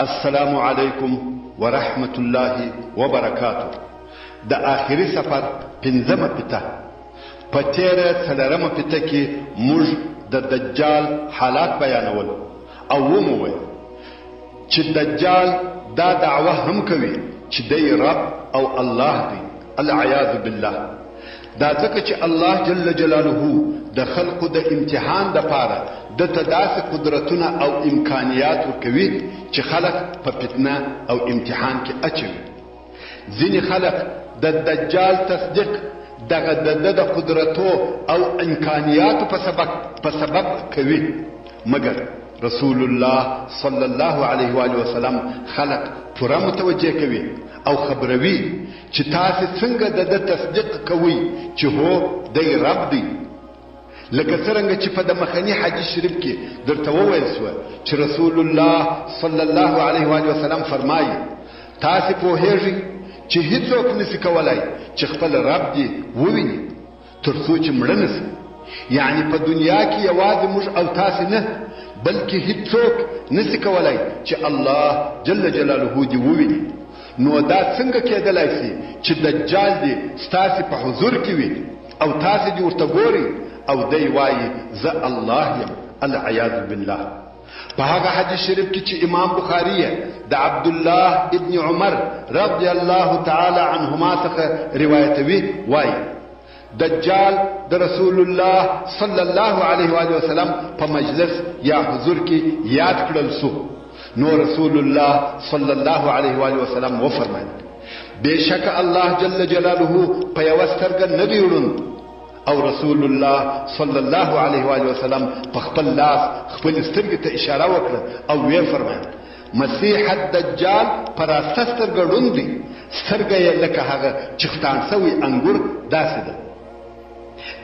السلام علیکم ورحمت الله وبرکاته. د آخري سفر پنځمه پته. په تیره څلرمه پته کې موږ د دجال حالات بیانول او ومو ویل چې دجال دا دعوه هم کوي چې دی رب او الله دی، العیاذ بالله. دا ځکه چې الله جل جلاله د خلقو د امتحان دپاره ده ته داسې قدرتونه او امکانیات ورکوي چې خلق په فتنه او امتحان کې اچوي. ځینې خلق د دجال تصدیق دغه د ده د قدرتو او امکانیاتو په سبب کوي، مګر رسول الله صلی الله علیه وآله وسلم خلق پوره متوجه کوي او خبروي چې تاسې څنګه د ده تصدیق کوئ چې هو دی رب دی، لکه څرنګه چې په دمخني حدیث شریف کې درته وویل شوه چې رسول الله صلی الله علیه وآله وسلم فرمایي تاسې پوهیږئ چې هیڅوک نشي کولای چې خپل رب دې وویني تر څو چې مړه نه شي. یعنې په دنیا کې یوازې موږ او تاسې نه، بلکې هیڅوک نشي کولای چې الله جل جلاله دې وویني. نو دا څنګه کېدلای شي چې دجال دې ستاسې په حضور کې وي او تاسې دې ورته ګورئ او دی وایي زه الله یم، العیاذ بالله. په هغه حدیث شریف کې چې امام بخاري یې د عبدالله ابن عمر رضی الله تعالی عنهما څخه روایتوي وایي دجال د رسول الله صلی الله علیه وآله وسلم په مجلس یا حضور کې یاد کړل سو، نو رسول الله صلی الله علیه وآله وسلم وفرمایل بېشکه الله جل جلاله په یوه سترګه نه دی ړوند. او رسول الله صلی الله علیه وآله وسلم په خپل لاس خپلې سترګې ته اشاره وکړه او ویې فرمایل مسیح الدجال په راسته سترګه ړوند دی، سترګه یې لکه هغه چختان سوی انګور داسې ده.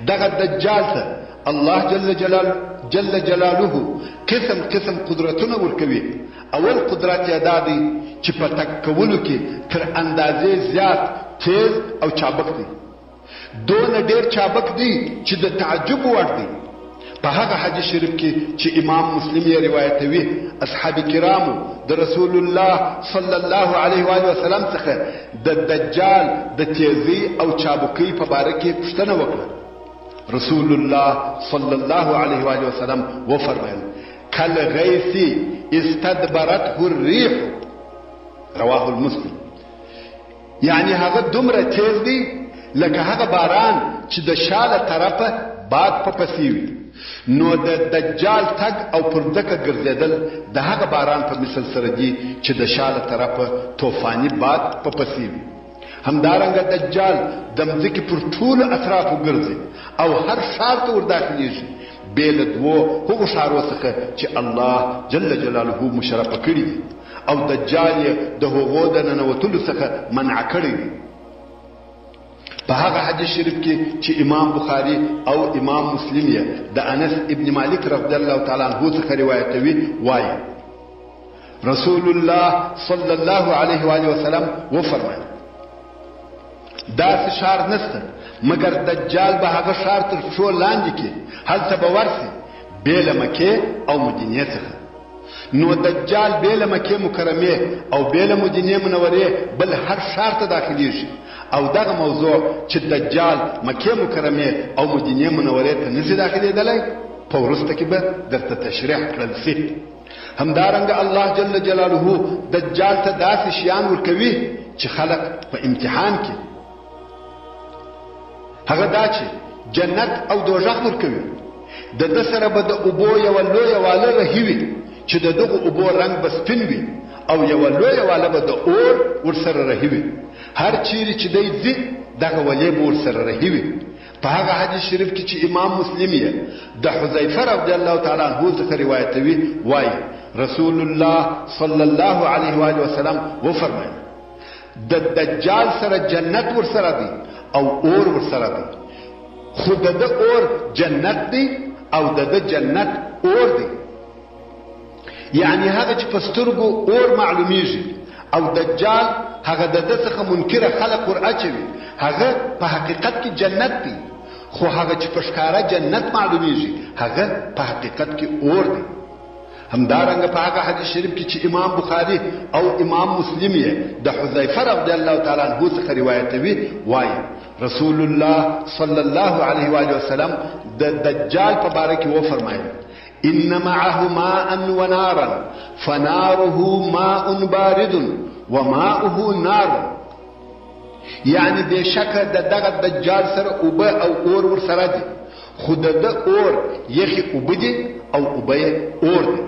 دغه دجال ته الله جل جلاله قسم قسم قدرتونه ورکوي. اول قدرت یې دا دی چې په تګ کولو کې تر اندازې زیات تیز او چابک دی، دونه ډیر چابک دی چې د تعجب وړ دی. په هغه حدیث شریف کې چې امام مسلم یې روایتوي، اصحاب کرامو د رسول الله صلی الله علیه وآله وسلم څخه د دجال د تیزۍ او چابکۍ په باره کې پوښتنه وکړه. رسول الله صلی الله علیه وآله وسلم وفرمایل کالغیث استدبرته الریح، رواه المسلم. یعنی هغه دومره تیز دی لکه هغه باران چې د شا له طرفه باد په پسې وي. نو د دجال تګ او پر ځمکه ګرځېدل د هغه باران په مثل سره دي چې د شا له طرفه طوفاني باد په پسې وي. همدارنګه دجال د مځکې پر ټولو اطرافو ګرځي او هر ښار ته ورداخلېږي بې له دوو هغو ښارو څخه چې الله جل جلاله مشرفه کړي دي او دجال یې د هغو د ننوتلو څخه منع کړی دی. په هغه حدیث شریف کې چې امام بخاري او امام مسلم یې د انس ابن مالک رضی الله تعالی عنه څخه روایتوي وایي رسول الله صلی الله علیه وآله وسلم وفرمایل داسې ښار نشته مګر دجال به هغه ښار تر پښو لاندې کړي، هلته به ورسي بې له مکې او مدینې څخه. نو دجال بې له مکې مکرمې او بې له مدینې منورې بل هر ښار ته داخلیږي. او دغه موضوع چې دجال مکې مکرمې او مدینې منورې ته نشي داخلېدلی په وروسته کې به درته تشریح کړل شي. همدارنګه الله جل جلاله دجال ته داسې شیان ورکوي چې خلق په امتحان کې، هغه دا چې جنت او دوزخ ورکوي. د ده سره به د اوبو یوه لویه واله رهي وي چې د دغو اوبو رنګ به سپین وي، او یوه لویه واله به د اور ورسره رهي وي. هر چیرې چې دی ځي دغه ولې به ورسره رهي وي. په هغه حدیث شریف کې چې امام مسلم یې د حذیفه رضی الله تعالی عنه څخه روایتوي وایي رسول الله صلی الله علیه وآله وسلم وفرمایل د دجال سره جنت ورسره دی او اور ورسره دی، خو د ده اور جنت دی او د ده جنت اور دی. یعنی هغه چې په سترګو اور معلومیږي او دجال هغه د ده څخه منکره خلق ور اچوي، هغه په حقیقت کې جنت دی، خو هغه چې په ښکاره جنت معلومیږي هغه په حقیقت کې اور دی. همدارنګه په هغه حدیث شریف کې چې امام بخاري او امام مسلم یې د حذیفه رضی الله تعالی عنه څخه روایتوي، وایي رسول الله صلی الله علیه وآله وسلم د دجال په باره کې وفرمایل: ان معه ماء ونارا فناره ماء بارد وماؤه نار. یعنی بېشکه د دغه دجال سره اوبه او اور ورسره دي، خو د ده اور یخې اوبه دي او اوبه یې اور دي.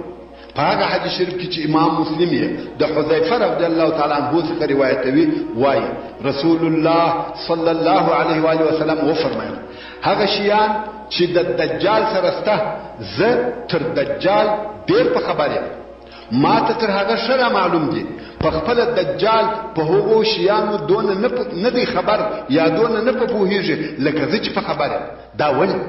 په هغه حدیث شریف کې چې امام مسلم یې د حذیفه رضی الله تعالی عنه څخه روایتوي، وایي رسول الله صلی الله علیه وآله وسلم وفرمایل: هغه شیان چې د دجال سره سته، زه تر دجال ډېر په خبر یم، ما ته تر هغه ښه را معلوم دي. په خپله دجال په هغو شیانو دونه نه دی خبر یا دونه نه په پوهېږي لکه زه چې په خبر یم. دا ولې؟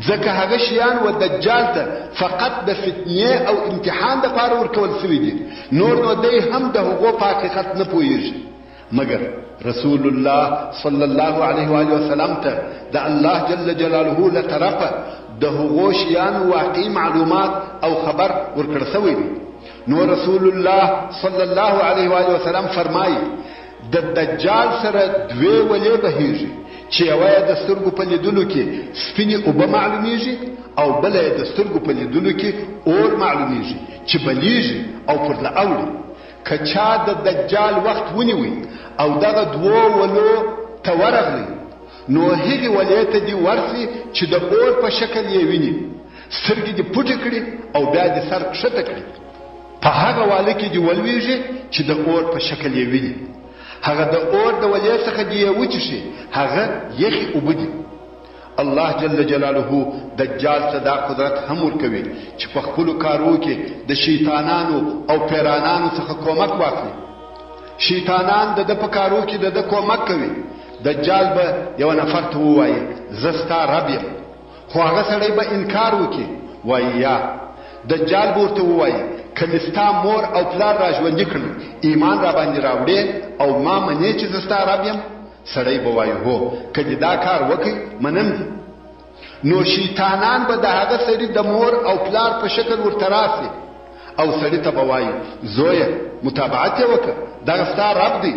ځکه هغه شیان و دجال ته فقط د فتنې او امتحان دپاره ورکول سوي دي، نور نو دی هم د هغو په حقیقت نه پوهېږي. مګر رسول الله صلی الله علیه وآله وسلم ته د الله جل جلاله له طرفه د هغو شیانو واقعي معلومات او خبر ورکړ سوی دی. نو رسول الله صلی الله علیه وآله وسلم فرمایي: د دجال سره دوې ولې بهیږي، چې یوه یې د سترګو په لیدلو کې سپینې اوبه معلومیږي او بله یې د سترګو په لیدلو کې اور معلومیږي چې بلیږي او پر له اوړي. که چا د دجال وخت ونیوی او دغه دوو ولو ته ورغلی، نو هغې ولې ته دې ورسي چې د اور په شکل یې ویني، سترګې دې پټې کړي او بیا دې سر کښته کړي، په هغه واله کې دې ولویږي چې د اور په شکل یې ویني، هغه د اور د ولې څخه دې یې وچښي، هغه یخې اوبه دي. الله جل جلاله دجال ته دا قدرت هم ورکوي چې په خپلو کارو کې د شیطانانو او پیرانانو څخه کومک واخلي. شیطانان د ده په کارو کې د ده کومک کوي. دجال به یوه نفر ته ووایي: زه ستا رب یم، خو هغه سړی به انکار وکړي، وایي یا. دجال به ورته ووایي: که مې ستا مور او پلار را ژوندي کړل، ایمان را باندې راوړې او ما منې چې زه ستا رب یم؟ سړی به وایي: هو، که دې دا کار وکړي منم دي. نو شیطانان به د هغه سړي د مور او پلار په شکل ورته راسي او سړي ته به وایي: زویه، متابعت یې وکړه، دغه ستا رب دی.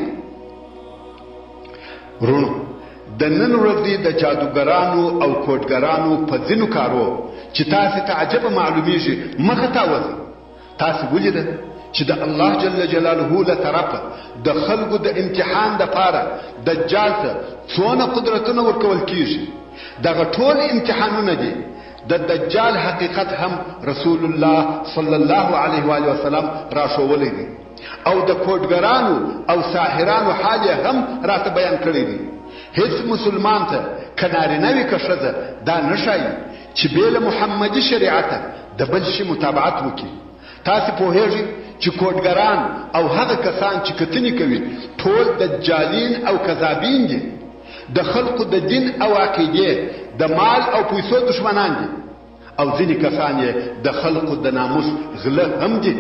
وروڼو، د نن ورځې د جادوګرانو او کوډګرانو په ځینو کارو چې تاسې ته عجبه معلومیږي مه خطا وځئ. تاسې ولیده چې د الله جل جلاله له طرفه د خلکو د امتحان دپاره دجال ته څونه قدرتونه ورکول کیږي. دغه ټول امتحانونه دي. د دجال حقیقت هم رسول الله صلی الله علیه وآله وسلم راښوولی دی او د کوډګرانو او ساحرانو حال یې هم راته بیان کړی دی. هیڅ مسلمان ته که نارینه وي که ښځه دا نه ښایي چې بې له محمدي شریعته د بل شي متابعت وکړي. تاسې پوهېږئ چې کوډګران او هغه کسان چې کتنې کوي ټول دجالین او کذابین دي، د خلقو د دین او عقیدې، د مال او پیسو دښمنان دي او ځینې کسان یې د خلقو د ناموس غله هم دي.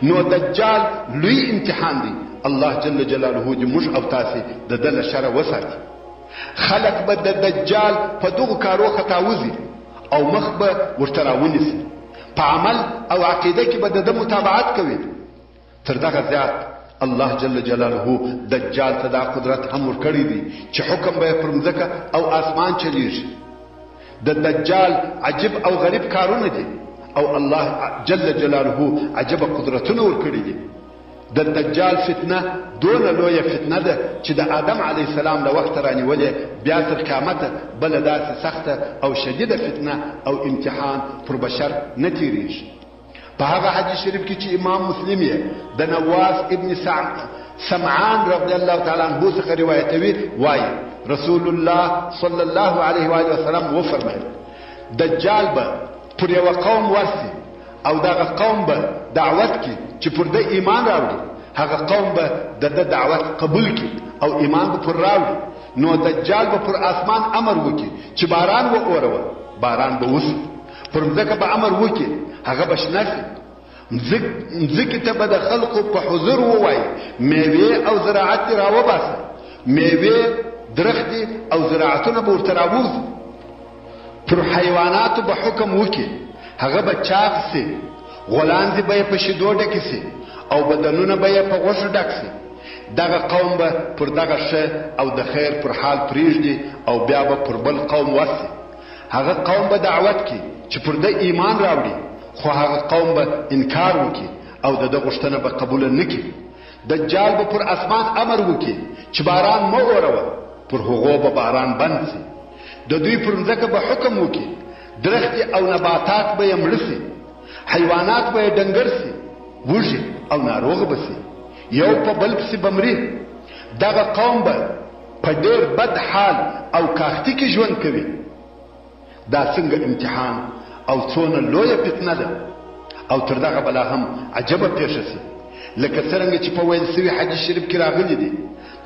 نو دجال لوی امتحان دی. الله جل جلاله دې موږ او تاسې د ده له شره وساتي. خلک به د دجال په دغو کارو خطا وځي او مخ به ورته راونیسي، په عمل او عقیده کې به د ده متابعت کوي. تر دغه زیات الله جل جلاله دجال ته دا قدرت هم ورکړی دی چې حکم به یې پر مځکه او آسمان چلیږي. د دجال عجیب او غریب کارونه دي او الله جل جلاله عجبه قدرتونه ورکړي دي. د دجال فتنه دونه لویه فتنه ده چې د آدم علیه السلام له وخته رانیولې بیا تر قیامته بله داسې سخته او شدیده فتنه او امتحان پر بشر نه تیریږي. په هغه حدیث شریف کې چې امام مسلم یې د نواس ابن سمعان رضی الله تعالی عنه څخه روایتوي، وایي رسول الله صلی الله علیه وآله وسلم وفرمایل: دجال به پر یوه قوم ورسي او دغه قوم به دعوت کړي چې پر ده ایمان راوړي، هغه قوم به د ده دعوت قبول کړي او ایمان به پر راوړي. نو دجال به پر آسمان امر وکړي چې باران واوروه، باران به وسي. پر مځکه به امر وکړي، هغه به شنه شي. مځکې ته به د خلکو په حضور ووایي: میوې او زراعت دې راوباسه. میوې، درختې او زراعتونه به ورته راووځي. پر حیواناتو به حکم وکړي، هغه به چاغ سي، غولانځې به یې په شیدو ډکې سي او بدنونه به یې په غوښو ډک سي. دغه قوم به پر دغه ښه او د خیر پر حال پرېږدي او بیا به پر بل قوم ورسي. هغه قوم به دعوت کړي چې پر ده ایمان راوړي، خو هغه قوم به انکار وکړي او د ده غوښتنه به قبوله نه کړي. دجال به پر اسمان امر وکړي چې باران مه اوروه، پر هغو به باران بند سي. د دوی پر مځکه به حکم وکړي، درختې او نباتات به یې مړه سي، حیوانات به یې ډنګر سي، وږي او ناروغ به سي، یو په بل پسې به مري. دغه قوم به په ډېر بد حال او کاختي کې ژوند کوي. دا څنګه امتحان او څونه لویه فتنه ده او تر دغه بلا هم عجبه پېښه سي. لکه څرنګه چې په ویل سوي حدیث شریف کې راغلي دي،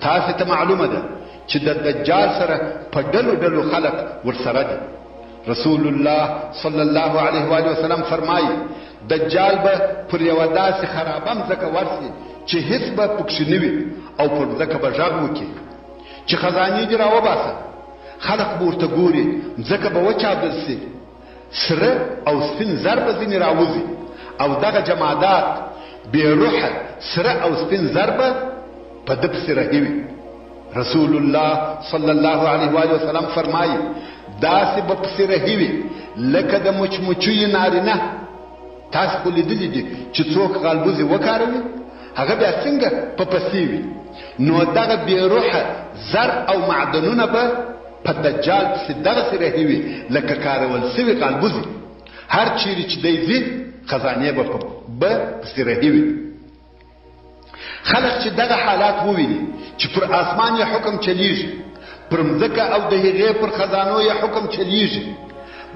تاسې ته معلومه ده چې د دجال سره په ډلو ډلو خلک ورسره دي. رسول الله صلی الله علیه و آله وسلم فرمایي، دجال به پر یوه داسې خرابه مځکه ورسي چې هیڅ به پکښې نه وي او پر مځکه به غږ وکړي چې خزانې دې راوباسه. خلق به ورته ګوري، مځکه به وچاودل سي، سره او سپین زر به ځینې راوځي او دغه جمادات بې روحه سره او سپین زر به په ده پسې رهي وي. رسول الله صلی الله علیه وآله وسلم فرمایي، داسې به پسې رهي وي لکه د مچمچیو نارینه. تاسو خو لیدلي دي چې څوک غالبوزې وکاروي هغه بیا څنګه په پسې وي، نو دغه بې روحه زر او معدنونه به په دجال پسې دغسې رهي وي لکه کارول سوي غالبوزې. هر چیرې چې دی ځي خزانې به پسې رهي وي. خلک چې دغه حالات وویني چې پر آسمان یې حکم چلیږي، پر مځکه او د هغې پر خزانو یې حکم چلیږي،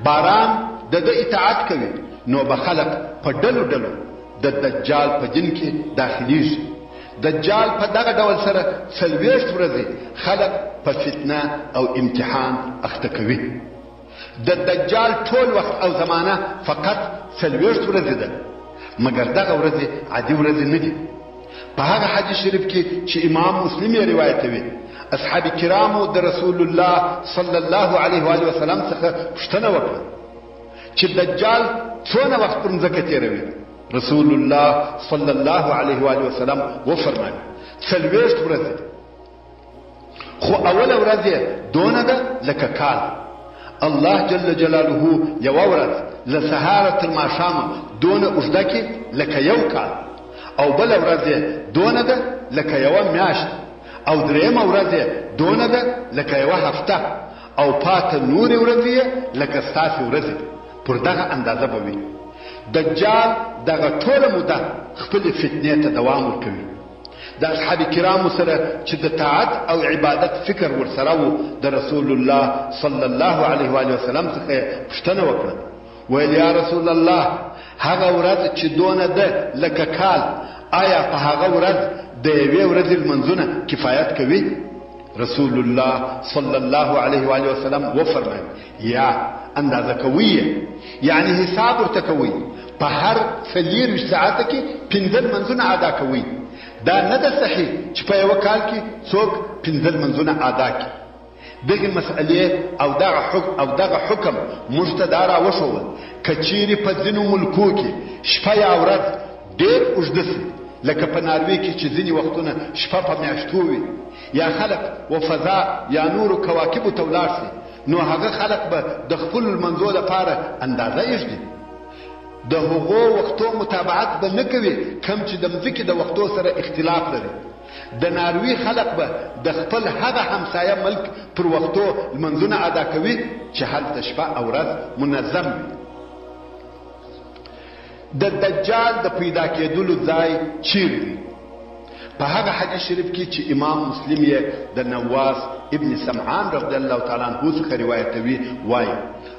باران د ده اطاعت کوي، نو به خلک په ډلو ډلو د دجال په دین کې داخلیږي. دجال په دغه ډول سره 40 ورځې خلک په فتنه او امتحان اخته کوي. د دجال ټول وخت او زمانه فقط 40 ورځې ده، مګر دغه ورځې عادي ورځې نه دي. په هغه حدیث شریف کې چې امام مسلم یې روایتوي، اصحاب کرامو د رسول الله صلی الله علیه وآله وسلم څخه پوښتنه وکړه چې دجال څونه وخت پر مځکه تېروي؟ رسول الله صلی الله علیه وآله وسلم وفرمایل 40 ورځې، خو اوله ورځ یې دونه ده لکه کال. الله جل جلاله یوه ورځ له سهاره تر ماښامه دونه اوږده کې لکه یو کال، او بله ورځ یې دونه ده لکه یوه میاشت، او درېیمه ورځ یې دونه ده لکه یوه هفته، او پاته نورې ورځې یې لکه ستاسې ورځې پر دغه اندازه به وي. دجال دغه ټوله موده خپلې فتنې ته دوام ورکوي. د اصحاب کرامو سره چې د طاعت او عبادت فکر ورسره وو، د رسول الله صلی الله علیه وآله وسلم څخه یې پوښتنه وکړه، ویل یا رسول الله، هغه ورځ چې دونه ده لکه کال، آیا په هغه ورځ د یوې ورځې لمونځونه کفایت کوي؟ رسول الله صلی الله علیه وآله وسلم وفرمایل، یا اندازه کوي یې، یعنی حساب ورته کوي، په هر 24 ساعته کې 5 لمونځونه ادا کوي. دا نه ده صحیح چې په یوه کال کې څوک 5 لمونځونه ادا کړي. دغې مسئلې او دغه حکم موږ ته دا راوښول، که چیرې په ځینو ملکو کې شپه یا ورځ ډېر اوږده سي، لکه په ناروې کې چې ځینې وختونه شپه په میاشتو وي، یا خلک و فضا یا نورو کواکبو ته ولاړ سي، نو هغه خلک به د خپلو لمونځو لپاره اندازه ایږدي. د هغو وختو متابعت به نه کوي کوم چې د مځکې د وختو سره اختلاف لري. د ناروې خلک به د خپل هغه همسایه ملک پر وختو لمونځونه ادا کوي چې هلته شپه او ورځ منظم وي. د دجال د پیدا کېدلو ځای چیرې دی؟ په هغه حدیث شریف کې چې امام مسلم یې د نواس ابن سمعان رضی الله تعالی عنه څخه روایتوي، وایي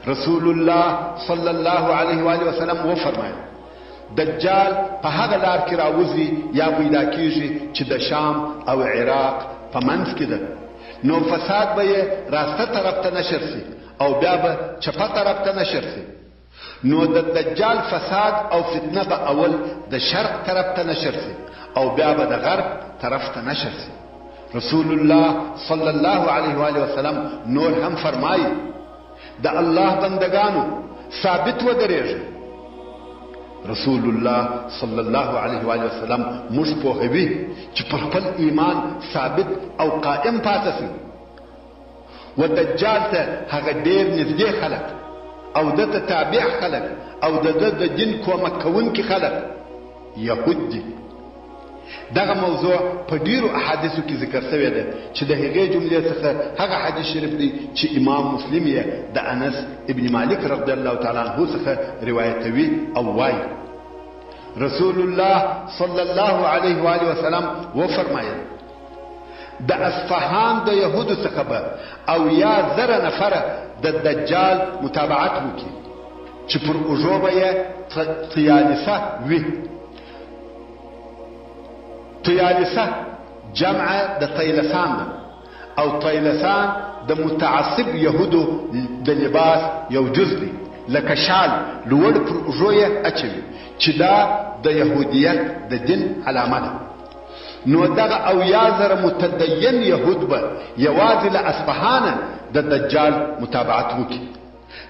رسول الله صلی الله علیه وآله وسلم وفرمایل، دجال په هغه لار کې راوځي یا پیدا کیږي چې د شام او عراق په منځ کې ده، نو فساد به یې راسته طرف ته نشر سي او بیا به چپه طرف ته نشر سي. نو د دجال فساد او فتنه به اول د شرق طرف ته نشر سي او بیا به د غرب طرف ته نشر سي. رسول الله صلی الله علیه وآله وسلم نور هم فرمایي، د الله بندگانو ثابت ودرېږئ، رسول الله صلی الله علیه و وسلم موږ پوهوي چې پر خپل ایمان ثابت او قائم پاتې شئ. و دجال ته هغه ډېر نږدې خلک او ده ته تابع خلک او د ده د دین کومک کوونکي خلک یهود دي. دغه موضوع په ډېرو احادیثو کې ذکر شوې ده چې د هغې جملې څخه هغه حدیث شریف دی چې امام مسلم یې د انس ابن مالک رضی الله تعالی عنه څخه روایتوي او وایي رسول الله صلی الله علیه و آله وسلم وفرمایل د اصفهان د یهودو څخه به 70,000 نفره د دجال متابعت وکړي چې پر اوږو به یې طیالسه وي. طیالسه جمع د طیلسان ده او طیلسان د متعصب یهودو د لباس یو جز دی، لکه شال لوړ پر اوږو یې اچوي چې دا د یهودیت د دین علامه ده. نو دغه 70,000 متدین یهود به یوازې له اصفهانه د دجال متابعت وکړي.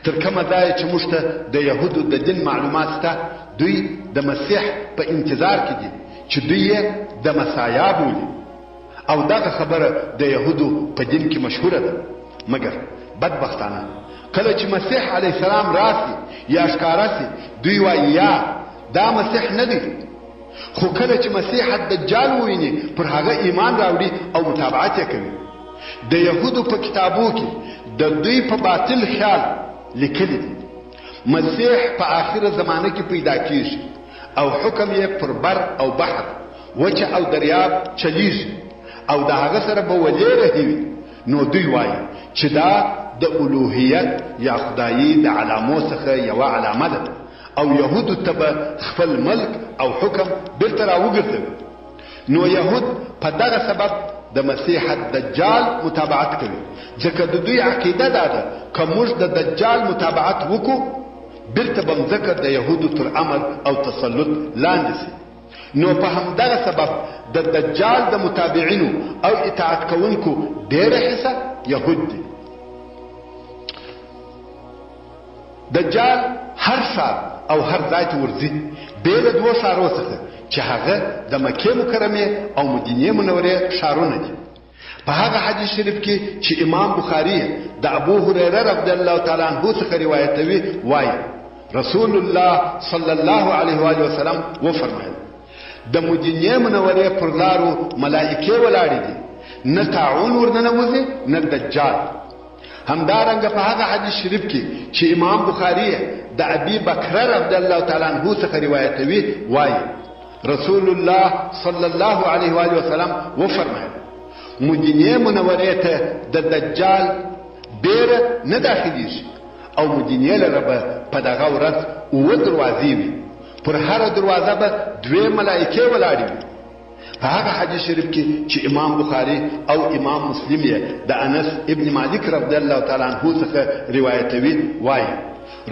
تر کومه ځایه چې موږ ته د یهودو د دین معلومات شته، دوی د مسیح په انتظار کې دي چې دوی یې د مسایا بولي او دغه خبره د یهودو په دین کې مشهوره ده. مګر بدبختانه کله چې مسیح علیه السلام راسي یا ښکاره سي، دوی وایي یا دا مسیح نه دی. خو کله چې مسیح الدجال وویني، پر هغه ایمان راوړي او متابعت یې کوي. د یهودو په کتابو کې د دوی په باطل خیال لیکلي دي، مسیح په آخره زمانه کې پیدا کیږي او حکم یې پر بر او بحر، وچه او دریاب چلیږي او د هغه سره به ولې رهي وي. نو دوی وایي چې دا د الوهیت یا خدایي د علامو څخه یوه علامه ده او یهودو ته به خپل ملک او حکم بیرته راوګرځوي. نو یهود په دغه سبب د مسیح الدجال متابعت کوي، ځکه د دوی عقیده دا ده که موږ د دجال متابعت وکړو، بیرته به مځکه د یهودو تر امر او تسلط لاندې سي. نو په همدغه سبب د دجال د متابعینو او اطاعت کوونکو ډېره حصه یهود دي. دجال هر ښار او هر ځای ته ورځي، بې له دوو ښارو څخه چې هغه د مکې مکرمې او مدینې منورې ښارونه دي. په هغه حدیث شریف کې چې امام بخاري د ابو هریره رضی الله تعالی عنه څخه روایتوي وایي رسول الله صلی الله علیه و آله وسلم وفرمایل د مدینې منورې پر لارو ملائکې ولاړې دي، نه طاعون ورننوځي نه دجال. همدارنګه په هغه حدیث شریف کې چې امام بخاري د ابي بکره رضی الله تعالی عنه څخه روایتوي وایي رسول الله صلی الله علیه و آله وسلم وفرمایل مدینې منورې ته د دجال بیره نه داخلیږي او مدینې لره به په دغه ورځ اووه دروازې وي، پر هره دروازه به دوې ملائکې ولاړې وي. په هغه حدیث شریف کې چې امام بخاري او امام مسلم یې د انس ابن مالک رضی الله تعالی عنه څخه روایتوي وایي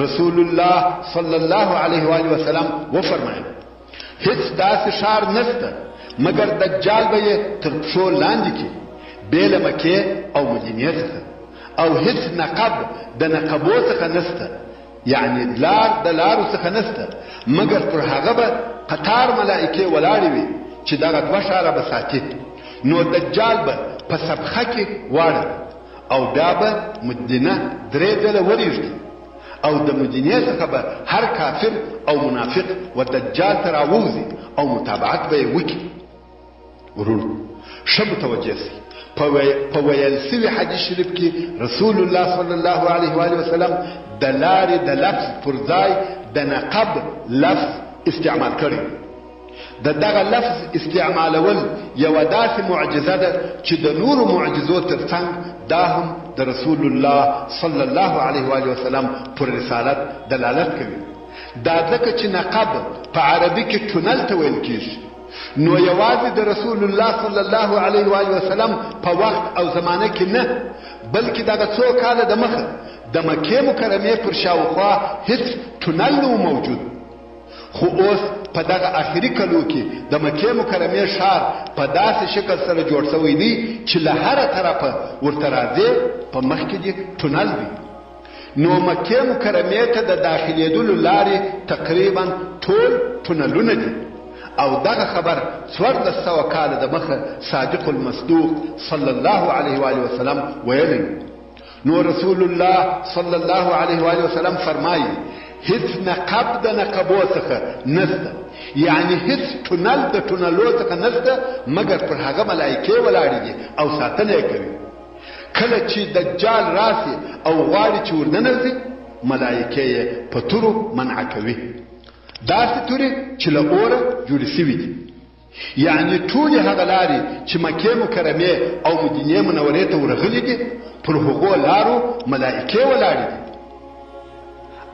رسول الله صلی الله علیه و آله وسلم وفرمایل هیڅ داسې ښار نشته مګر دجال به یې تر پښو لاندې کړي بې له مکې او مدینې څخه، او هیڅ نقب د نقبو څخه نشته، یعنی لار د لارو څخه نشته، مګر پر هغه به قطار ملائکې ولاړې وي چې دغه دوه ښاره به ساتي. نو دجال به په سبخه کې واړوي او بیا به مدینه درې ځله ورېږدي او د مدینې څخه به هر کافر او منافق و دجال ته راووځي او متابعت به یې وکړي. وروڼو ښه متوجه سئ، په ویل سوي حدیث شریف کې رسول الله صلی الله علیه و وسلم د لارې د لفظ پر ځای د نقب لفظ استعمال کړی. د دغه لفظ استعمالول یوه داسې معجزه ده چې د نورو معجزو ترڅنګ دا هم د رسول الله صلی الله علیه و وسلم پر رسالت دلالت کوي. دا ځکه چې نقب په عربي کې تونل ته ویل کیږي، نو یوازې د رسول الله صلی الله علیه و آله وسلم په وخت او زمانه کې نه، بلکې دغه څو کاله د مخه د مکې مکرمې پر شاوخوا هیڅ تونل نه و موجود. خو اوس په دغه اخري کلو کې د مکې مکرمې ښار په داسې شکل سره جوړ شوی دی چې له هره طرفه ورته راځې په مخ کې دې تونل دی. نو مکې مکرمې ته د داخلېدلو لارې تقریبا ټول تونلونه دي او دغه خبر 1400 کاله د مخه صادق المصدوق صلی الله علیه و آله وسلم ویلی. نو رسول الله صلی الله علیه و آله وسلم فرمایي هیڅ نقب د نقبو څخه نسته، یعنی هیڅ تونل د تونلو څخه نسته مګر پر هغه ملایکې ولاړې دي او ساتنه یې کوي. کله چې دجال راسي او غواړي چې ورننوځي، ملایکې یې په تورو منع کوي، داسې تورې چې له اوره جوړې شوي دي. یعنی ټولې هغه لارې چې مکې مکرمې او مدینې منورې ته ورغلې دي، پر هغو لارو ملایکې ولاړې دي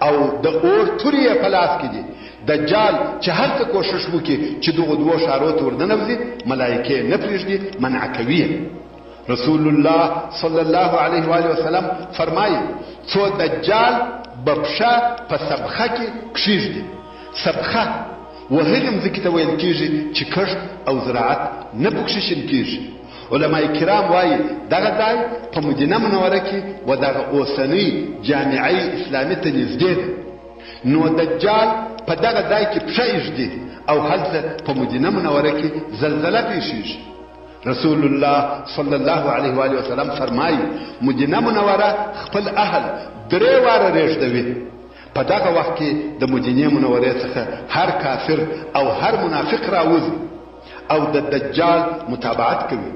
او د اور تورې یې په لاس کې دي. دجال چې هر څه کوشش وکړي چې دغو دوو ښارو ته ورننوځي، ملایکې نه پرېږدي، منع کوي. رسول الله صلی الله علیه و آله وسلم فرمایي څو دجال به پښه په سبخه کې کښېږدي. سبخه و هغې مځکې ته ویل کېږي چې کښت او زراعت نه پکښې شین کېږي. علما کرام وایي دغه ځای په مدینه منوره کې و دغه اوسنۍ جامعه اسلامي ته نږدې ده. نو دجال په دغه ځای کې پښه ایږدي او هلته په مدینه منوره کې زلزله پېښېږي. رسول الله صلی الله علیه و آله وسلم فرمایي مدینه منوره خپل اهل درې واره رېږدوي. په دغه وخت کې د مدینې منورې څخه هر کافر او هر منافق راوځي او د دجال متابعت کوي.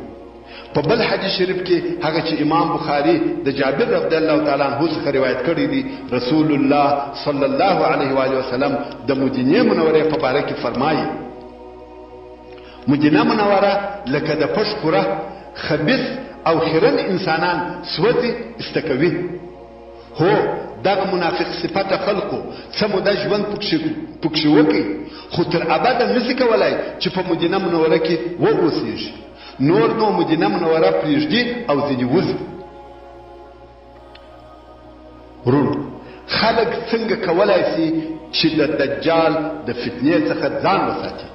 په بل حدیث شریف کې هغه چې امام بخاري د جابر رضی الله تعالی عنه څخه روایت کړی دی، رسول الله صلی الله علیه و آله وسلم د مدینې منورې په باره کې فرمایي مدینه منوره لکه د پښ کره خبیث او خیرن انسانان سوځي ایسته کوي. هو دغه منافق صفته خلقو څه موده ژوند پکښې وکړي، خو تر ابده نسي کولای چې په مدینه منوره کې واوسیږي. نور نو مدینه منوره پرېږدي او ځینې وځي. وروڼو، خلک څنګه کولای سي چې د دجال د فتنې څخه ځان وساتي؟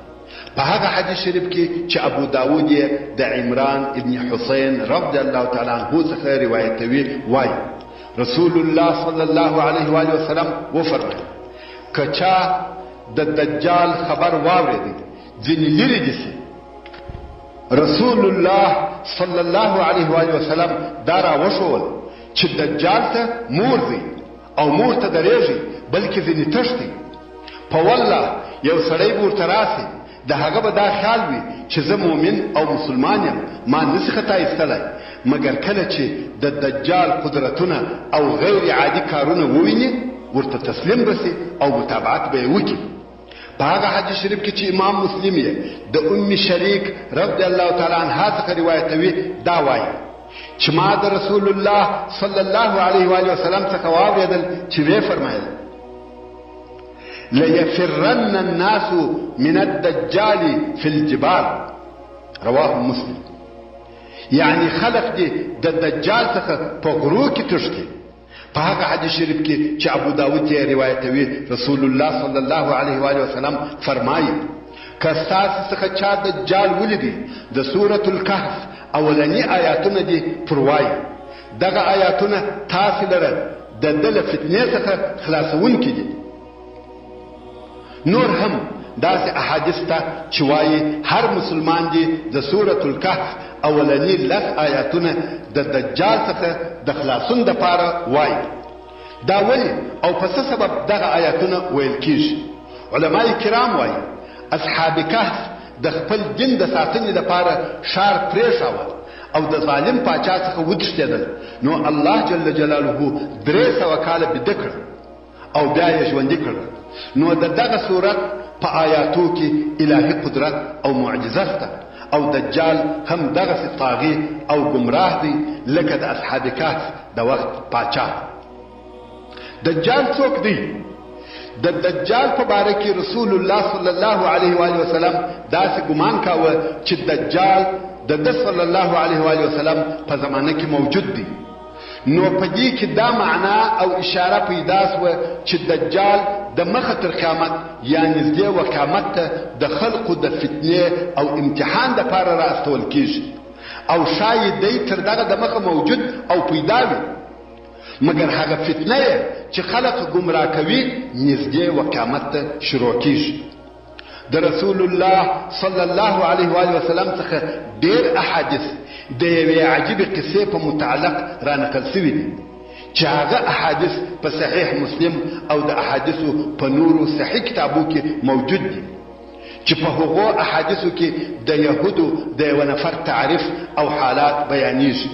په هغه حدیث شریف کې چې ابو داود یې د عمران ابن حسین رضی الله تعالی عنه څخه روایتوي وایي رسول الله صلی الله علیه و آله وسلم وفرمایل که چا د دجال خبر واورېدی ځینې لرې دي سي. رسول الله صلی الله علیه و آله وسلم دا را وښول چې دجال ته مور ځئ او مور ته درېږئ، بلکې ځینې تښتئ. په والله یو سړی به ورته راسي، د هغه به دا خیال وي چې زه مؤمن او مسلمان یم، ما نسي خطا ایستلی، مګر کله چې د دجال قدرتونه او غیر عادي کارونه وویني، ورته تسلیم به سي او متابعت به یې وکړي. په هغه حدیث شریف کې چې امام مسلم یې د ام شریک رضی الله تعالی عنها څخه روایتوي دا وایي چې ما د رسول الله صلی الله علیه و آله وسلم څخه واورېدل چې ویې فرمایل ليفرن الناس من الدجال في الجبال، رواه مسلم. یعنی خلق دې د دجال څخه په غرو کې تښتي. په هغه حدیث شریف کې چې ابو داود یې روایتوي رسول الله صلی الله علیه و آله وسلم فرمایي که ستاسې څخه چا دجال ولیدی د سورة الکهف اولني آیاتونه دې پر وایي. دغه آیاتونه تاسې لره د ده له فتنې څخه خلاصوونکي دي. نور هم داسې احادیث ته چې وایي هر مسلمان دې د سورة الکهف اولني لس آیاتونه د دجال څخه د خلاصون دپاره وایي. دا ولې او په څه سبب دغه آیاتونه ویل کیږي؟ علماء کرام وایي اصحاب کهف د خپل دین د ساتنې لپاره ښار پرېښاوه او د ظالم پاچا څخه وتښتېدل، نو الله جل جلاله 300 کاله بیده کړل او بیا یې ژوندي کړل. نو د دغه سورت په آیاتو کې الهي قدرت او معجزه شته او دجال هم دغسې طاغي او ګمراه دی لکه د اصحاب کهف د وخت پاچا. دجال څوک دی؟ د دجال په باره کې رسول الله صلی الله علیه و آله وسلم داسې ګمان کاوه چې دجال د ده صلی الله علیه و آله وسلم په زمانه کې موجود دی. نو په دې کې دا معنا او اشاره پیدا سوه چې دجال د مخه تر قیامت یا نږدې و قیامت ته د خلقو د فتنې او امتحان دپاره را استول کیږي او ښایي دی تر دغه د مخه موجود او پیدا وي. مګر هغه فتنه یې چې خلق ګمراه کوي نږدې و قیامت ته شروع کیږي. د رسول الله صلی الله علیه و وسلم څخه ډیر احادیث د یوې عجیبې قصې په متعلق را نقل شوي دي چې هغه احادیث په صحیح مسلم او د احادیثو په نورو صحیح کتابو کې موجود دي چې په هغو احادیثو کې د یهودو د یوه نفر تعریف او حالات بیانیږي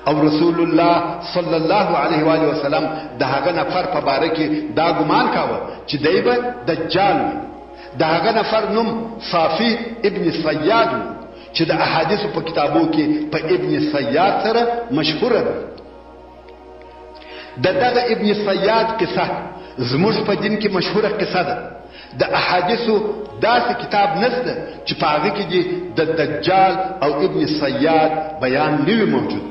او رسول الله صلی الله علیه و آله وسلم د هغه نفر په باره کې دا ګمان کاوه چې دی به دجال وي. د هغه نفر نوم صافي ابن صیاد و چې د احادیثو په کتابو کې په ابن صیاد سره مشهوره دی. د دغه ابن صیاد قصه زموږ په دین کې مشهوره قصه ده. د احادیثو داسې کتاب نشته چې په هغه کې دې د دجال او ابن صیاد بیان نه وي موجود.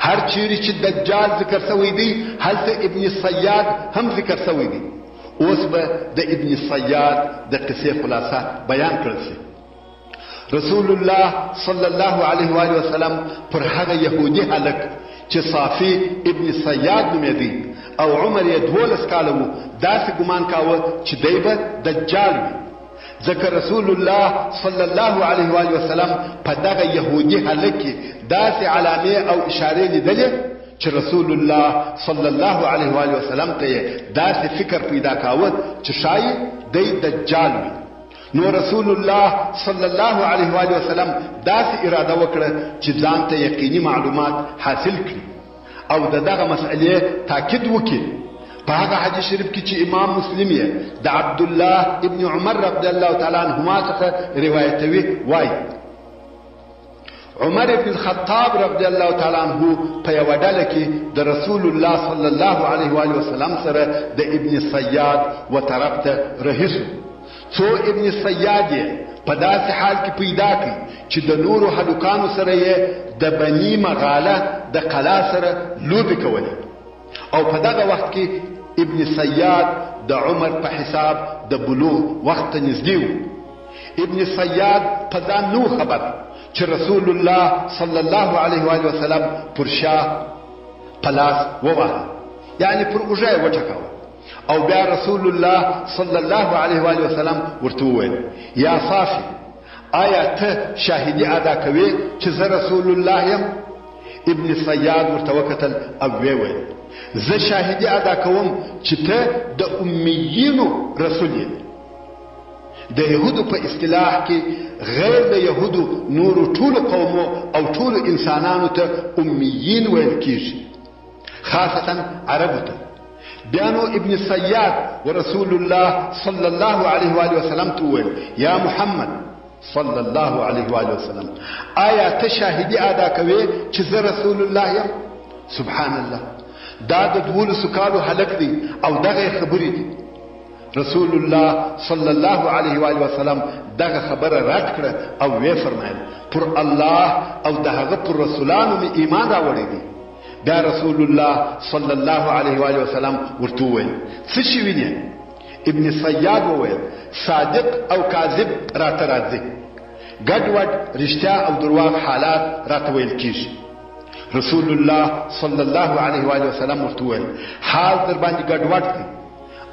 هر چیرې چې دجال ذکر شوی دی هلته ابن صیاد هم ذکر شوی دی. اوس به د ابن صیاد د قصې خلاصه بیان کړل شي. رسول الله صلی الله علیه و آله وسلم پر هغه یهودي هلک چې صافي ابن صیاد نومېدی او عمر یې 12 کاله و داسې ګمان کاوه چې دی به دجال وي، ځکه رسول الله صلی الله علیه و آله وسلم په دغه یهودي هلک کې داسې علامې او اشارې لیدلې چې رسول الله صلی الله علیه و آله وسلم ته یې داسې فکر پیدا کاوه چې ښایي دی دجال وي. نو رسول الله صلی الله علیه و آله وسلم داسې اراده وکړه چې ځان ته یقیني معلومات حاصل کړي او د دغه مسئلې تاکید وکړي. په هغه حدیث شریف کې چې امام مسلم یې د عبدالله ابن عمر رضی الله تعالی عنهما څخه روایتوي وایي: عمر ابن الخطاب رضی الله تعالی عنه په یوه ډله کې د رسول الله صلی الله علیه و آله وسلم سره د ابن صیاد و طرف ته رهي شو، څو ابن صیاد یې په داسې حال کې پیدا کړ چې د نورو هلکانو سره یې د بني مغاله د قلا سره لوبې کولې او په دغه وخت کې ابن صیاد د عمر په حساب د بلوغ وخت ته نږدې و. ابن صیاد په ځان نه و خبر چې رسول الله صلی الله علیه و وسلم پر شا په لاس وواهه، یعنې پر اوږه یې وټکاوه او بیا رسول الله صلی الله علیه و وسلم ورته وویل: یا صافي، آیا ته شاهدي ادا کوې چې زه رسول الله یم؟ ابن صیاد ورته وکتل او ویې ویل: زه شاهدي ادا کوم چې ته د امیینو رسول یې. د یهودو په اصطلاح کې غیر د یهودو نورو ټولو قومو او ټولو انسانانو ته امیین ویل کیږي، خاصتا عربو ته. بیا نو ابن صیاد و رسول الله صلی الله علیه و وسلم ته وویل: یا محمد صلی الله علیه و وسلم، آیا ته شاهدي ادا کوې چې زه رسول الله یم؟ سبحان الله، دا د 12 کالو هلک دی او دغه خبرې دي. رسول الله صلی الله علیه و آله وسلم دغه خبره رد کړه او ویې فرمایل: پر الله او د هغه پر رسولانو مې ایمان راوړی دی. بیا رسول الله صلی الله علیه و آله وسلم ورته وویل: څه شي وینې؟ ابن صیاد وویل: صادق او کاذب راته راځي، ګډوډ رښتیا او درواغ حالات راته ویل کیږي. رسول الله صلی الله علیه و آله وسلم ورته وویل: حال در باندې ګډوډ دی.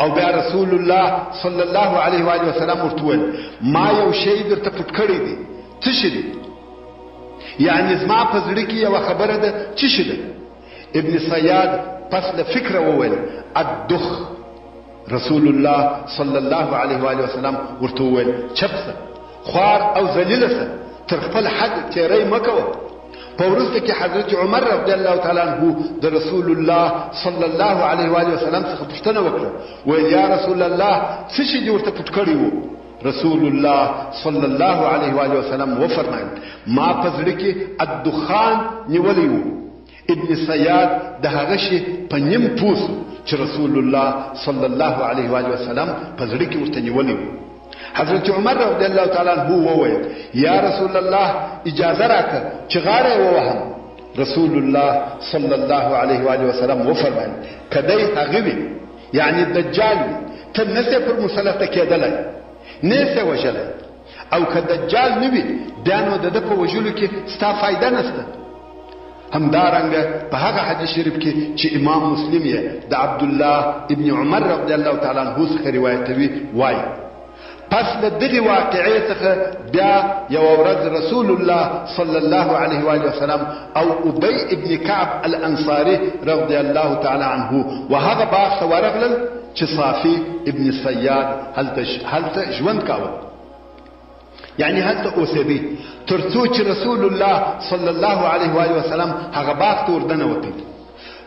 او بیا رسول الله صلی الله علیه و آله وسلم ورته وویل: ما یو شی درته پټ کړی دی. څه شی دی؟ یعنې زما په زړه کې یوه خبره ده، څه شی ده؟ ابن صیاد پس له فکره وویل: الدخ. رسول الله صلی الله علیه و آله وسلم ورته وویل: چپ سه، خوار او ذلیله سه، تر خپل حد تیری مه کوه. په وروسته کې حضرت عمر رضی الله تعالی عنه د رسول الله صلی الله علیه و آله وسلم څخه پوښتنه وکړه، ویل: یا رسول الله، څه شي دې ورته پټ کړی وو؟ رسول الله صلی الله علیه و آله وسلم وفرمایل: ما په زړه کې الدخان نیولی وو. ابن صیاد د هغه شي په نیم پوه سو چې رسول الله صلی الله علیه و آله وسلم په زړه کې ورته نیولی وو. حضرت عمر رضی الله تعالی عنه وویل: یا رسول الله، اجازه راکړه چې غاړه یې ووهم. رسول الله صلی الله علیه و آله وسلم وفرمایل: که دی هغه وي، یعنې دجال وي، ته نه سې پر مسلطه کېدلی، نه سې وژلی، او که دجال نه وي بیا نو د ده په وژلو کې ستا فایده نشته. همدارنګه په هغه حدیث شریف کې چې امام مسلم یې د عبدالله ابن عمر رضی الله تعالی عنه څخه روایتوي وایي: پس له دغې واقعې څخه بیا یوه ورځ رسول الله صلی الله علیه وآله وسلم او ابی ابن کعب الانصاري رضی الله تعالی عنه و هغه باغ ته ورغلل چې صافي ابن صیاد هلته ژوند کاوه، یعنی هلته اوسېدی، تر څو چې رسول الله صلی الله علیه وآله وسلم هغه باغ ته وردننوتی.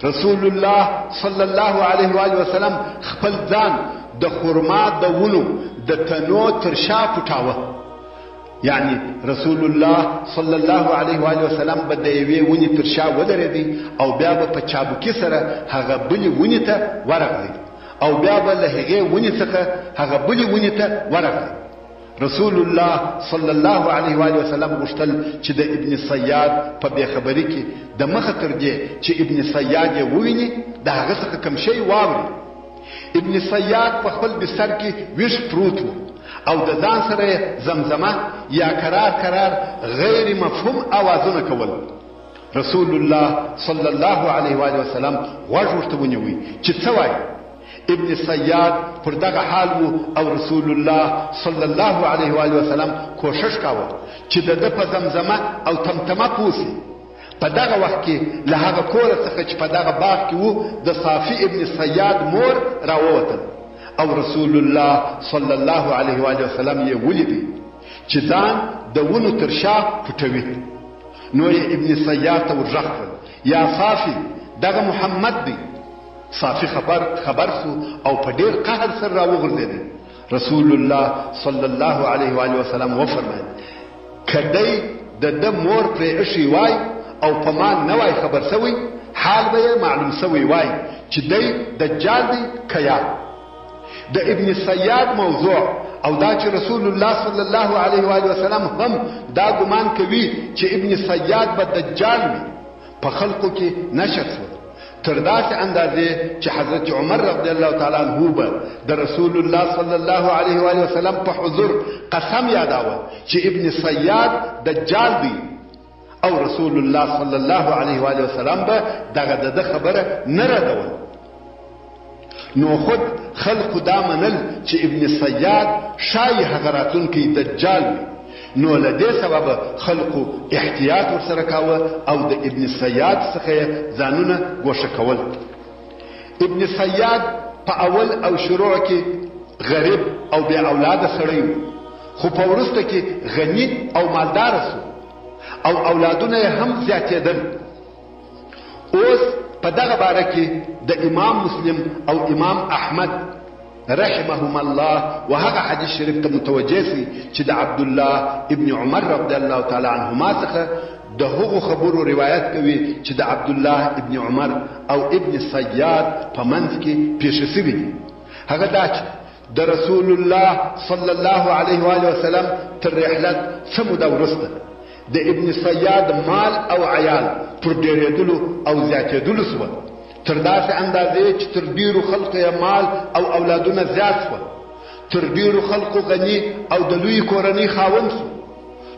رسول الله صلی الله علیه وآله وسلم خپل ځان د خرما د ونو د تنو تر شا پټاوه، یعنی رسول الله صلی الله علیه وآله وسلم به د یوې ونې تر شا ودرېدی او بیا به په چابکي سره هغه بلې ونې ته ورغلی او بیا به له هغې ونې څخه هغه بلې ونې ته ورغلی. رسول الله صلی الله علیه وآله وسلم غوښتل چې د ابن صیاد په بې خبري کې د مخه تر دې چې ابن صیاد یې وویني د هغه څخه کوم شی واوري. ابن صیاد په خپل بستر کې ویښ پروت و او د ځان سره یې زمزمه یا کرار کرار غیر مفهوم اوازونه کول. رسول الله صلی الله علیه وآله وسلم غوږ ورته ونیوی چې څه وایي. ابن صیاد پر دغه حال وو او رسول الله صلی الله علیه وآله وسلم کوښښ کاوه چې د ده په زمزمه او تمتمه پوه سي. په دغه وخت کې له هغه کوره څخه چې په دغه باغ کې وو د صافي ابن صیاد مور راووتل او رسول الله صلی الله علیه وآله وسلم یې ولیدی چې ځان د ونو تر شا پټوي. نو یې ابن صیاد ته ورغږ کړل: یا صافي، دغه محمد دی. صافي خبر سو او په ډیر قهر سره راوغورځېدی. رسول الله صلی الله علیه وآله وسلم وفرمایل: که دی د ده مور پرې ایښی وای او په ما نه وای خبر سوی، حال به یې معلوم سوی وای چې دی دجال دی که یا. د ابن صیاد موضوع او دا چې رسول الله صلی الله علیه وآله وسلم هم دا ګمان کوي چې ابن صیاد به دجال وي، په خلقو کې نشر شول، تر داسې اندازې چې حضرت عمر رضی الله تعالی عنه به د رسول الله صلی الله علیه وآله وسلم په حضور قسم یاداوه چې ابن صیاد دجال دی او رسول الله صلی الله علیه وآله وسلم به دغه د ده خبره نه ردول. نو خود خلقو دا منل چې ابن صیاد ښایي هغه راتلونکی دجال وي، نو له دې سببه خلقو احتیاط ورسره کاوه او د ابن صیاد څخه یې ځانونه ګوښه کول. ابن صیاد په اول او شروع کې غریب او بې اولاده سړی و، خو په وروسته کې غني او مالداره سو او اولادونه یې هم زیاتېدل. اوس په دغه باره کې د امام مسلم او امام احمد رحمهما الله و هغه حدیث شریف ته متوجه سئ چې د عبدالله ابن عمر رضی الله تعالی عنهما څخه د هغو خبرو روایت کوي چې د عبدالله ابن عمر او ابن صیاد په منځ کې پېښې سوي دي. هغه دا چې د رسول الله صلی الله علیه وآله وسلم تر رحلت څه موده وروسته د ابن صیاد مال او عیال پر ډېرېدلو او زیاتېدلو سوه، تر داسې اندازې چې تر ډېرو خلقو یې مال او اولادونه زیات سوه، تر ډېرو خلقو غني او د لویې کورنۍ خاوند سو.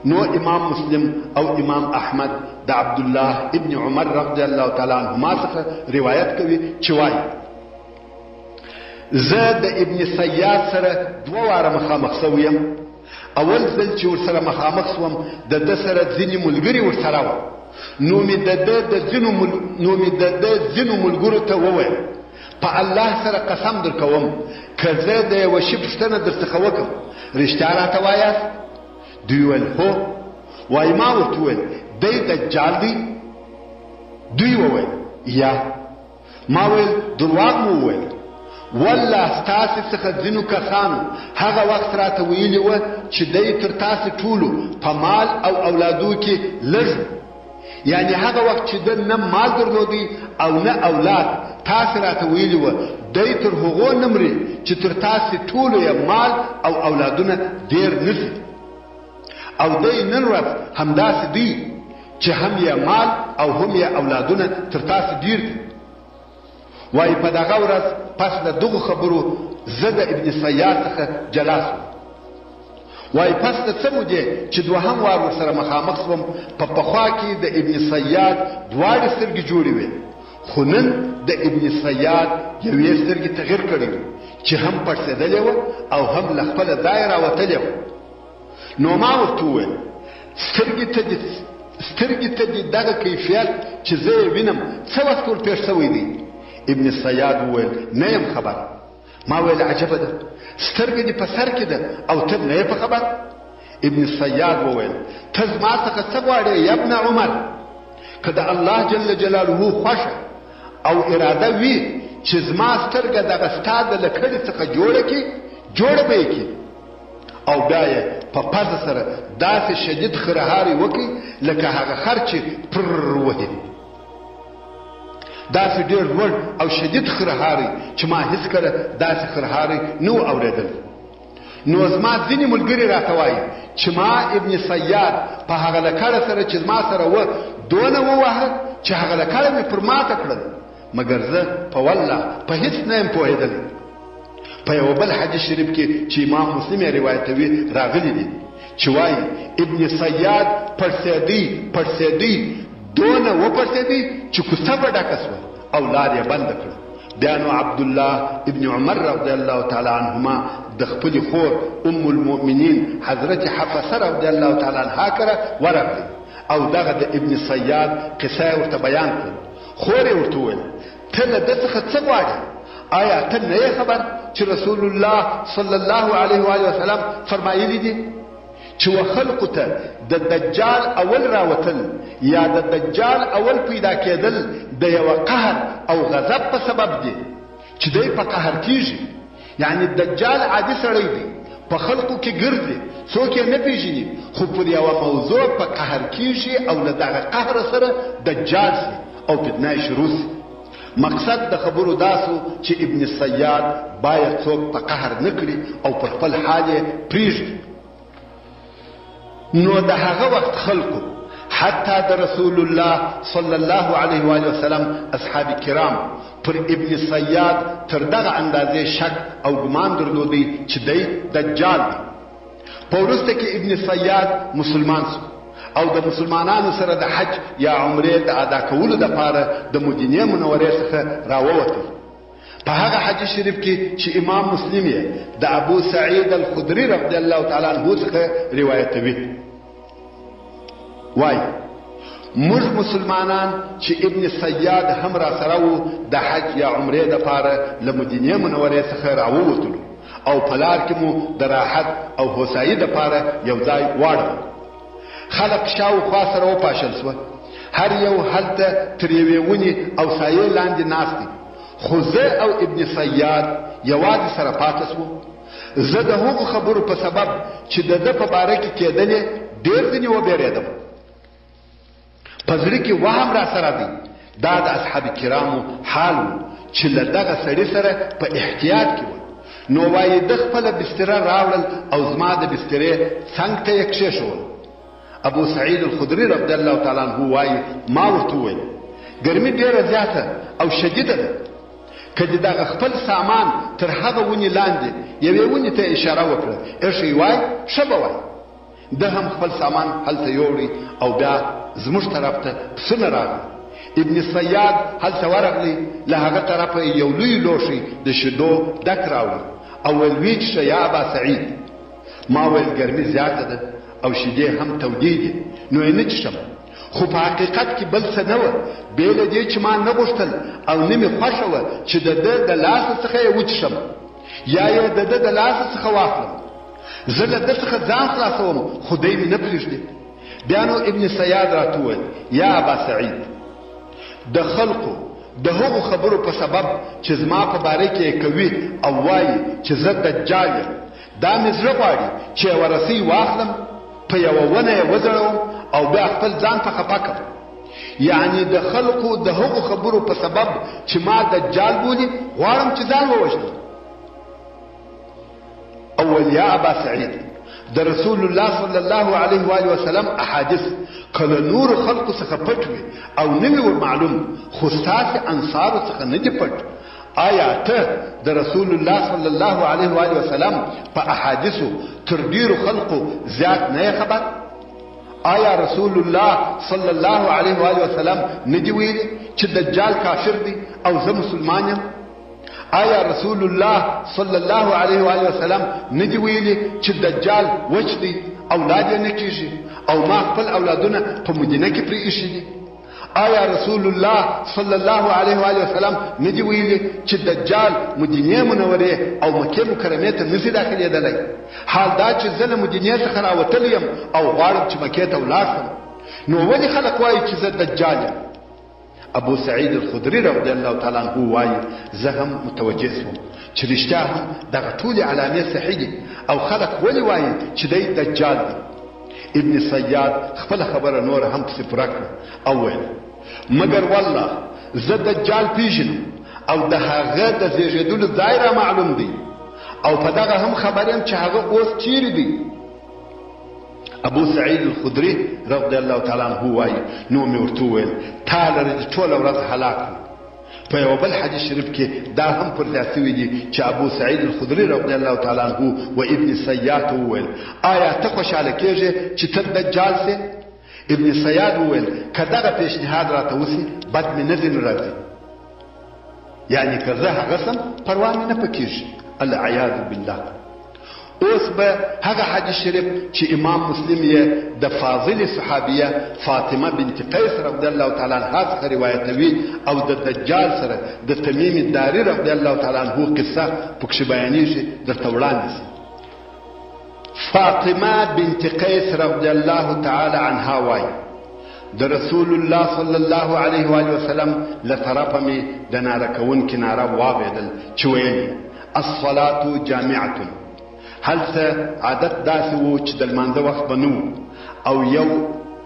نو امام مسلم او امام احمد د عبدالله ابن عمر رضی الله تعالی عنهما څخه روایت کوي چې وایي: زه د ابن صیاد سره دوه واره مخامخ سوی یم. اول ځل چې ورسره مخامخ سوم د ده سره ځینې ملګري ورسره وه، نو مې د ده د ځینو نو مې د ده ځینو ملګرو ته وویل: په الله سره قسم درکوم که زه د یوه شي پوښتنه درڅخه وکړم رښتیا راته وایاست؟ دوی ویل: هو. وایي ما ورته وویل: دی دجال دی؟ دوی وویل: یا. ما ویل: درواغ مو وویل، والله ستاسې څخه ځینو کسانو هغه وخت راته ویلي وه چې دی تر تاسې ټولو په مال او اولادو کې لږ و، یعنې هغه وخت چې ده نه مال درلودی او نه اولاد، تاسې راته ویلي وه دی تر هغو نه مري چې تر تاسې ټولو یې مال او اولادونه ډېر نه شي، او دی نن ورځ همداسې دی چې هم یې مال او هم یې اولادونه تر تاسو ډیر دي. وایي په دغه ورځ پس له دغو خبرو زه د ابن صیاد څخه جلا سوم. وایي پس د څه مودې چې دوهم وار ورسره مخامخ شوم، په پخوا کې د ابن صیاد دواړې سترګې جوړې وې، خو نن د ابن صیاد یوې سترګې تغیر کړی و چې هم پړسېدلې وه او هم له خپله ځایه راوتلې وه. نو ما ورته وویل، سترګې ته دې سترګې ته دې دغه کیفیت چې زه یې وینم څه وخت ورپېښ شوی دی؟ ابن صیاد وویل، نه یم خبر. ما ویل عجبه ده، سترګه دې په سر کې ده او ته نه یې په خبر؟ ابن صیاد وویل، ته زما څخه څه غواړې یا ابن عمر؟ که د الله جل جلاله خوښه او اراده وي چې زما سترګه دغه ستا د لکړې څخه جوړه کړي، جوړه به یې کړي. او بیا یې په پزه سره داسې شدید خرهاری وکړي لکه هغه خر چې پر وهي. داسې ډېر لوړ او شدید خرهاری چې ما هیڅکله داسې خرهاری نه و اورېدلی. نو زما ځینې ملګري راته وایي چې ما ابن صیاد په هغه لکړه سره چې زما سره وه دونه وواهه چې هغه لکړه مې پر ماته کړل، مګر زه په والله په هیڅ نه یم پوهېدلی. په یوه بل حدیث شریف کې چې امام مسلم یې روایتوي راغلي دي چې وایي ابن صیاد پړسېدی پړسېدی دونه وپړسېدی چې کوڅه په ډکه شوه او لار یې بنده کړه. بیا نو عبدالله ابن عمر رضی الله تعالی عنهما د خپلې خور ام المؤمنین حضرت حفصه رضی الله تعالی عنها کره ورغلی او دغه د ابن صیاد قصه یې ورته بیان کړل. خور یې ورته وویل، ته له ده څخه څه غواړې؟ آیا ته نه یې خبر چې رسول الله صلی الله علیه و آله وسلم فرمایلي دي چې و خلقو ته د دجال اول راوتل یا د دجال اول پیدا کېدل د یوه قهر او غضب په سبب دي چې دی په قهر کیږي. یعنی دجال عادي سړی دی، په خلقو کې ګرځي، څوک یې نه پیژني، خو پر یوه موضوع په قهر کیږي او له دغه قهره سره دجال شي او فتنه یې شروع شي. مقصد د خبرو دا شو چې ابن صیاد باید څوک په قهر نه کړي او پر خپل حال یې پریږدي. نو د هغه وخت خلکو حتی د رسول الله صلی الله علیه و آله وسلم اصحاب کرام پر ابن صیاد تر دغه اندازې شک او ګمان درلودی چې دی دجال دی. په وروسته کې ابن صیاد مسلمان شو او د مسلمانانو سره د حج یا عمرې د ادا کولو دپاره د مدینې منورې څخه راووتی. په هغه حدیث شریف کې چې امام مسلم یې د ابو سعید الخدری رضی الله تعالی عنه څخه روایتوي وایي، موږ مسلمانان چې ابن صیاد هم را سره وو د حج یا عمرې دپاره له مدینې منورې څخه راووتلو او په لار کې مو د راحت او هوسایي دپاره یو ځای واړول. خلق شاوخوا سره وپاشل شوه، هر یو هلته تر یوې ونې او سایې لاندې ناست دی، خو زه او ابن صیاد یوازې سره پاتې شوو. زه د هغو خبرو په سبب چې د ده په باره کې کېدلې ډېر ځینې وبېرېدم. په زړه کې وهم راسره دی. دا د اصحاب کرامو حال و چې له دغه سړي سره په احتیاط کې وه. نو وایي ده خپله بستره راوړل او زما د بسترې څنګ ته یې کښېښوله. ابو سعید الخدري رضی الله تعالی عنه وایي، ما ورته وویل، ګرمي ډېره زیاته او شدیده ده، که دې دغه خپل سامان تر هغه ونې لاندې یوې ونې ته اشاره وکړه ایښی وای ښه به وای. ده هم خپل سامان هلته یوړی او بیا زموږ طرف ته پسونه راغلل. ابن صیاد هلته ورغلی، له هغه طرفه یې یو لوی لوښی د شیدو ډک راوړی او ویل، ویې چښه یا ابا سعید. ما ویل ګرمي زیاته ده او شیدې هم تودې دي نو یې نه چښم. خو په حقیقت کې بل څه نه وه، بې له دې چې ما نه غوښتل او نه مې خوښه وه چې د ده د لاسه څخه یې وچښم یا یې د ده د لاسه څخه واخلم. زه له ده څخه ځان خلاصوم خو دی مې نه پرېږدي. بیا نو ابن صیاد راته وویل، یا ابا سعید، د خلقو د هغو خبرو په سبب چې زما په باره کې یې کوي او وایي چې زه دجال یم، دا مې زړه غواړي چې یوه رسۍ واخلم، په یوه ونه یې وځړوم او بیا خپل ځان په خفه کړم. یعنې د خلقو د هغو خبرو په سبب چې ما دجال بولي، غواړم چې ځان ووژنم. اول یا ابا سعید، د رسول الله صلی الله علیه و آله وسلم احادیث که له نورو خلقو څخه پټ وي او نه وي ور معلوم، خو ستاسې انصارو څخه نه دي پټ. آیا ته د رسول الله صلی الله علیه و آله وسلم په احادیثو تر ډیرو خلقو زیات نه یې خبر؟ آیا رسول الله صلی الله علیه و آله وسلم نه دي ویلي چې دجال کافر دی او زه مسلمان یم؟ آیا رسول الله صلی الله علیه و آله وسلم نه دي ویلي چې دجال وچ دی، اولاد یې نه کیږي او ما خپل اولادونه په مدینه کې پرې ایښي دي؟ آیا رسول الله صلی الله علیه و آله وسلم نه دي ویلي چې دجال مدینې منورې او مکې مکرمې ته نشي داخلېدلی، حال دا چې زه له مدینې څخه راوتلی یم او غواړم چې مکې ته ولاړ شم، نو ولې خلک وایي چې زه دجال یم؟ ابو سعید الخدري رضی الله تعالی عنه وایي، زه هم متوجه شوم چې رښتیا هم دغه ټولې علامې صحیح دي او خلک ولې وایي چې دی دجال دی؟ ابن صیاد خپله خبره نوره هم پسې پوره کړه او ویل، مګر والله زه دجال پیژنم او د هغه د زیږېدلو ځای را معلوم دی او په دغه هم خبر یم چې هغه اوس چیرې دی. ابو سعید الخدري رضی الله تعالی عنه وایي، نو مې ورته وویل، تا لره دې ټوله ورځ هلاک وي. په یوه بل حدیث شریف کې دا هم پر ځای شوي دي چې ابو سعید الخدري رضی الله تعالی عنه و ابن صیاد ته وویل، آیا ته خوشحاله کېږې چې ته دجال سې؟ ابن صیاد وویل، که دغه پیشنهاد راته وسي بد مې نه ځینې راځي، یعنې که زه هغه سم پروا مې نه پکېږي، العیاذ بالله. اوس به هغه حدیث شریف چې امام مسلم یې د فاضلې صحابیه فاطمه بنت قیس رضی الله تعالی عنها څخه روایتوي او د دجال سره د تمیم داري رضی الله تعالی عنه قصه پکښې بیانیږي درته وړاندې سي. فاطمه بنت قیس رضی الله تعالی عنها وایي، د رسول الله صلی الله علیه و آله وسلم له طرفه مې د ناره کوونکي ناره واورېدل چې ویل یې، الصلاة جامعة. هلته عادت داسې و چې د لمانځه وخت به نه و او یو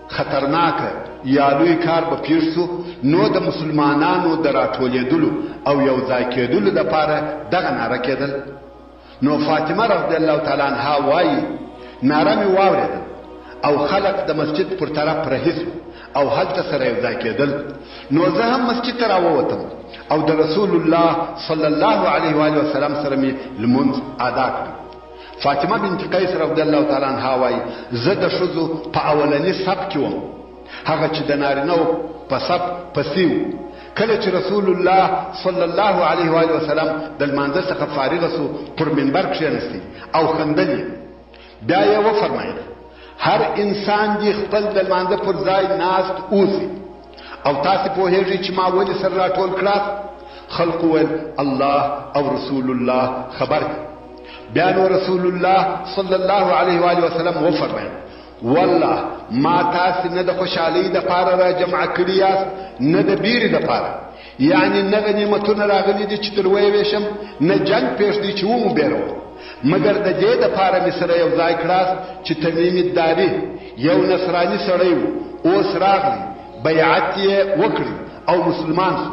خطرناک یا لوی کار به پېښ شو، نو د مسلمانانو د راټولېدلو او یو ځای کېدلو لپاره دغه ناره کېدل. نو فاطمه رضی الله تعالی عنها وایي، ناره مې واورېده او خلق د مسجد پر طرف رهي سو او هلته سره یو ځای کېدل، نو زه هم مسجد ته راووتم او د رسول الله صلی الله علیه و آله وسلم سره مې لمونځ ادا کړ. فاطمه بنت قیس رضی الله تعالی عنها وایي، زه د ښځو په اولني صف کې وم، هغه چې د نارینه په صف پسې وو. کله چې رسول الله صلی الله علیه و آله وسلم د لمانځه څخه فارغ سو، پر منبر کښېنستی او خندل یې. بیا یې وفرمایل، هر انسان دې خپل د لمانځه پر ځای ناست اوسي. او تاسې پوهېږئ چې ما ولې سره راټول کړاست؟ خلقو ویل، الله او رسول الله خبر دي. بیا نو رسول الله صلی الله علیه و آله وسلم وفرمایل، والله ما تاسې نه د خوشحالۍ دپاره را جمع کړي یاست، نه د بیرې دپاره، یعنې نه غنیمتونه راغلي دي چې تر ویې وېشم، نه جنګ پېښ دی چې ومو بېروم، مګر د دې دپاره مې سره یو ځای کړاست چې تمیم الداري یو نصراني سړی و، اوس راغلی، بیعت یې وکړی او مسلمان شو.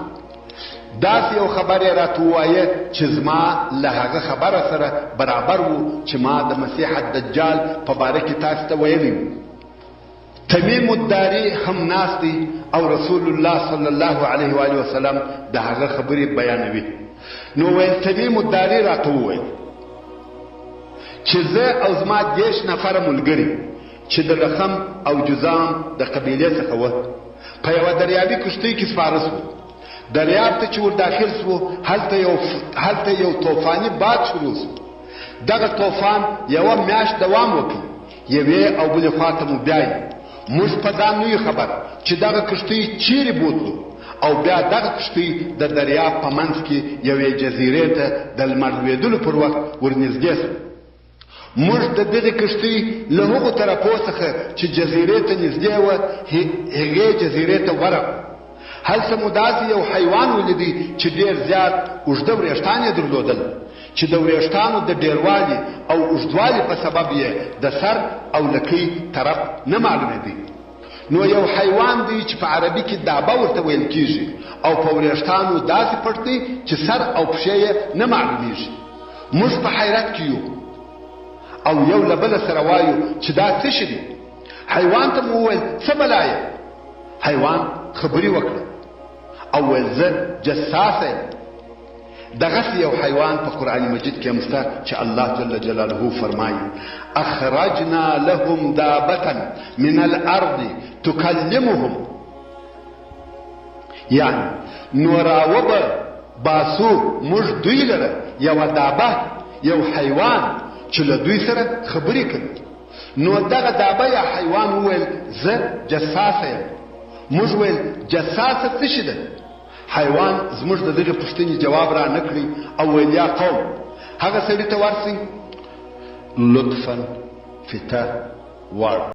داسې یو خبر یې راته ووایه چې زما له هغه خبره سره برابر و چې ما د مسیح الدجال په باره کې تاسې ته ویلی و. تمیم الداري هم ناست دی او رسول الله صلی الله علیه و آله وسلم د هغه خبرې بیانوي. نو ویل تمیم الداري راته وویل چې زه او زما 30 نفره ملګري چې د لخم او جزام د قبیلې څخه وه په یوه دریابي کښتۍ کې سپاره سوو. دریاب ته چې ور داخل سوو، هلته یو توفاني باد شروع سو. دغه توفان یوه میاشت دوام وکړ، یوې او بلې خوا ته مو بیایي. موږ په ځان نه یو خبر چې دغه کښتۍ چیرې بوتلو او بیا دغه کښتۍ د دریاب په منځ کې یوې جزیرې ته د لمر لوېدلو پر وخت ورنږدې سوه. موږ د دغې کښتۍ له هغو طرفو څخه چې جزیرې ته نږدې وه هغې جزیرې ته ورغلو. هلته مو داسې یو حیوان ولیدی چې ډېر زیات اوږده وریښتان یې درلودل، چې د وریښتانو د ډېروالي او اوږدوالي په سبب یې د سر او لکۍ طرف نه معلومېدی. نو یو حیوان دی چې په عربي کې دابه ورته ویل کیږي او په وریښتانو داسې پټ دی چې سر او پښې یې نه معلومیږي. موږ په حیرت کې یو او یو له بله سره وایو چې دا څه شي دی. حیوان ته مو وویل، څه بلا یې؟ حیوان خبرې وکړه او ویل، زه جساسه یم. دغسې یو حیوان په قرآن مجید کې هم شته چې الله جل جلاله فرمایي اخرجنا لهم دابة من الارض تکلمهم یعنی نو راوبه باسو موږ دوی لره یوه دابه یو حیوان چې له دوی سره خبرې کوي. نو دغه دابه یا حیوان وویل زه جساسه یم. موږ ویل جساسه څه شي ده؟ حیوان زموږ د دغې پوښتنې جواب را نه کړي او ویل یا قوم هغه سړي ته ورسئ لطفا فته واړه.